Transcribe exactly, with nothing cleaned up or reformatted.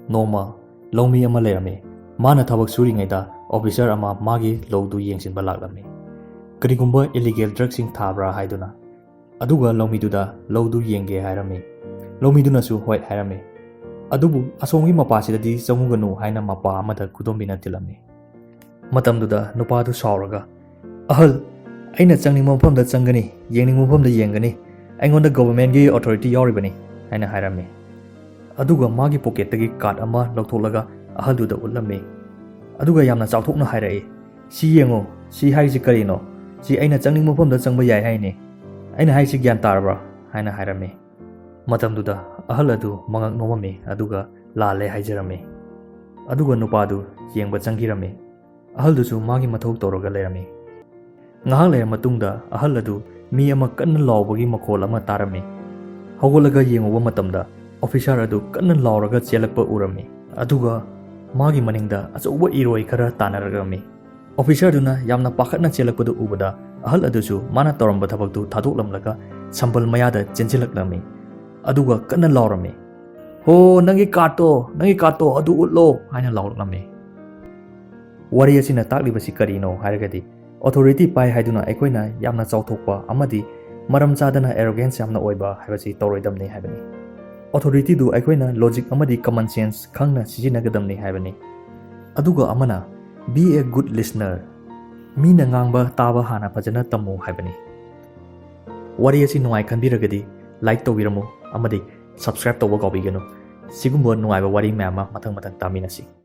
ꯅꯣꯡꯃ ꯂꯧꯃꯤ ꯑꯃ ꯂꯩꯔꯝꯃꯤ꯫ ꯃꯥꯅ ꯊꯕꯛ ꯁꯨꯔꯤꯉꯩꯗ officer ꯑꯃ ꯃꯥꯒꯤ ꯂꯧꯗꯨ ꯌꯦꯡꯁꯤꯟꯕ ꯂꯥꯛꯂꯝꯃꯤ, ꯀꯔꯤꯒꯨꯝꯕ illegal drugꯁꯤꯡ ꯊꯥꯕ꯭ꯔꯥ ꯍꯥꯏꯗꯨꯅ꯫ ꯑꯗꯨꯒ ꯂꯧꯃꯤꯗꯨꯗ ꯂꯧꯗꯨ ꯌꯦꯡꯒꯦ ꯍꯥꯏꯔꯝꯃꯤ꯫ ꯂꯧꯃꯤꯗꯨꯅꯁꯨ ꯍꯣꯏ ꯍꯥꯏꯔꯝꯃꯤ꯫ ꯑꯗꯨꯕꯨ "ꯑꯁꯣꯝꯒꯤ ꯃꯄꯥꯁꯤꯗꯗꯤ ꯆꯪꯉꯨꯒꯅꯨ" ꯍꯥꯏꯅ ꯃꯄꯥ ꯑꯃꯗ ꯈꯨꯗꯣꯝꯕꯤꯅ ꯊꯤꯜꯂꯝꯃꯤ꯫ ꯃꯇꯝꯗꯨꯗ ꯅꯨꯄꯥꯗꯨ ꯁꯥꯎꯔꯒ, "ꯑꯍꯜ, ꯑꯩꯅ ꯆꯪꯅꯤꯡꯕ ꯃꯐꯝꯗ ꯆꯪꯒꯅꯤ, ꯌꯦꯡꯅꯤꯡꯕ ꯃꯐꯝꯗ ꯌꯦꯡꯒꯅꯤ, ꯑꯩꯉꯣꯟꯗ governmentꯀꯤ authority ꯌꯥꯎꯔꯤꯕꯅꯤ" ꯍꯥꯏꯅ ꯍꯥꯏꯔꯝꯃꯤ꯫ ꯑꯗꯨꯒ ꯃꯥꯒꯤ pocketꯇꯒꯤ card ꯑꯃ ꯂꯧꯊꯣꯛꯂꯒ ꯑꯍꯜꯗꯨꯗ ꯎꯠꯂꯝꯃꯤ꯫ ꯑꯗꯨꯒ ꯌꯥꯝꯅ ꯆꯥꯎꯊꯣꯛꯅ ꯍꯥꯏꯔꯛꯏ, "ꯁꯤ ꯌꯦꯡꯉꯨ, ꯁꯤ ꯍꯥꯏꯔꯤꯁꯤ ꯀꯔꯤꯅꯣ? ꯁꯤ ꯑꯩꯅ ꯆꯪꯅꯤꯡꯕ ꯃꯐꯝꯗ ꯆꯪꯕ ꯌꯥꯏ ꯍꯥꯏꯅꯤ꯫ ꯑꯩꯅ ꯍꯥꯏꯁꯤ ꯒ꯭ꯌꯥꯟ ꯇꯥꯔꯕ꯭ꯔꯥ?" ꯍꯥꯏꯅ ꯍꯥꯏꯔꯝꯃꯤ꯫ ꯃꯇꯝꯗꯨꯗ ꯑꯍꯜ ꯑꯗꯨ ꯃꯉꯛ ꯅꯣꯝꯃꯝꯃꯤ, ꯑꯗꯨꯒ ꯂꯥꯜꯂꯦ ꯍꯥꯏꯖꯔꯝꯃꯤ꯫ ꯑꯗꯨꯒ ꯅꯨꯄꯥꯗꯨ ꯌꯦꯡꯕ ꯆꯪꯈꯤꯔꯝꯃꯤ꯫ ꯑꯍꯜꯗꯨꯁꯨ ꯃꯥꯒꯤ ꯃꯊꯧ ꯇꯧꯔꯒ ꯂꯩꯔꯝꯃꯤ꯫ ꯉꯥꯏꯍꯥꯛ ꯂꯩꯔ ꯃꯇꯨꯡꯗ ꯑꯍꯜ ꯑꯗꯨ ꯃꯤ ꯑꯃ ꯀꯟꯅ ꯂꯥꯎꯕꯒꯤ ꯃꯈꯣꯜ ꯑꯃ ꯇꯥꯔꯝꯃꯤ꯫ ꯍꯧꯒꯠꯂꯒ ꯌꯦꯡꯉꯨꯕ ꯃꯇꯝꯗ officer ꯑꯗꯨ ꯀꯟꯅ ꯂꯥꯎꯔꯒ ꯆꯦꯜꯂꯛꯄ ꯎꯔꯝꯃꯤ꯫ ꯑꯗꯨꯒ ꯃꯥꯒꯤ ꯃꯅꯤꯡꯗ ꯑꯆꯧꯕ ꯏꯔꯣꯏ ꯈꯔ ꯇꯥꯟꯅꯔꯛꯂꯝꯃꯤ꯫ Officerꯗꯨꯅ ꯌꯥꯝꯅ ꯄꯥꯈꯠꯅ ꯆꯦꯜꯂꯛꯄꯗꯨ ꯎꯕꯗ, ꯑꯍꯜ ꯑꯗꯨꯁꯨ ꯃꯥꯅ ꯇꯧꯔꯝꯕ ꯊꯕꯛꯇꯨ ꯊꯥꯗꯣꯛꯂꯝꯂꯒ ꯁꯝꯕꯜ ꯃꯌꯥꯗ ꯆꯦꯟꯁꯤꯜꯂꯛꯂꯝꯃꯤ꯫ ꯑꯗꯨꯒ ꯀꯟꯅ ꯂꯥꯎꯔꯝꯃꯤ, "ꯍꯣ, ꯅꯪꯒꯤ cardꯇꯣ, ꯅꯪꯒꯤ cardꯇꯣ ꯑꯗꯨ ꯎꯠꯂꯣ" ꯍꯥꯏꯅ ꯂꯥꯎꯔꯛꯂꯝꯃꯤ꯫ ꯋꯥꯔꯤ ꯑꯁꯤꯅ ꯇꯥꯛꯂꯤꯕꯁꯤ ꯀꯔꯤꯅꯣ ꯍꯥꯏꯔꯒꯗꯤ, authority ꯄꯥꯏ ꯍꯥꯏꯗꯨꯅ ꯑꯩꯈꯣꯏꯅ ꯌꯥꯝꯅ ꯆꯥꯎꯊꯣꯛꯄ ꯑꯃꯗꯤ ꯃꯔꯝ ꯆꯥꯗꯅ arrogance ꯌꯥꯝꯅ ꯑꯣꯏꯕ ꯍꯥꯏꯕꯁꯤ ꯇꯧꯔꯣꯏꯗꯕꯅꯤ ꯍꯥꯏꯕꯅꯤ꯫ Authorityꯗꯨ ꯑꯩꯈꯣꯏꯅ logic ꯑꯃꯗꯤ common sense ꯈꯪꯅ ꯁꯤꯖꯤꯟꯅꯒꯗꯕꯅꯤ ꯍꯥꯏꯕꯅꯤ꯫ ꯑꯗꯨꯒ ꯑꯃꯅ, "Be a good listener", ꯃꯤꯅ ꯉꯥꯡꯕ ꯇꯥꯕ ꯍꯥꯟꯅ ꯐꯖꯅ ꯇꯝꯃꯨ ꯍꯥꯏꯕꯅꯤ꯫ ꯋꯥꯔꯤ ꯑꯁꯤ ꯅꯨꯡꯉꯥꯏ ꯈꯟꯕꯤꯔꯒꯗꯤ like ꯇꯧꯕꯤꯔꯝꯃꯨ ꯑꯃꯗꯤ subscribe ꯇꯧꯕ ꯀꯥꯎꯕꯤꯒꯅꯨ꯫ ꯁꯤꯒꯨꯝꯕ ꯅꯨꯡꯉꯥꯏꯕ ꯋꯥꯔꯤ ꯃꯌꯥꯝ ꯑꯃ ꯃꯊꯪ ꯃꯊꯪ ꯇꯥꯃꯤꯟꯅꯁꯤ꯫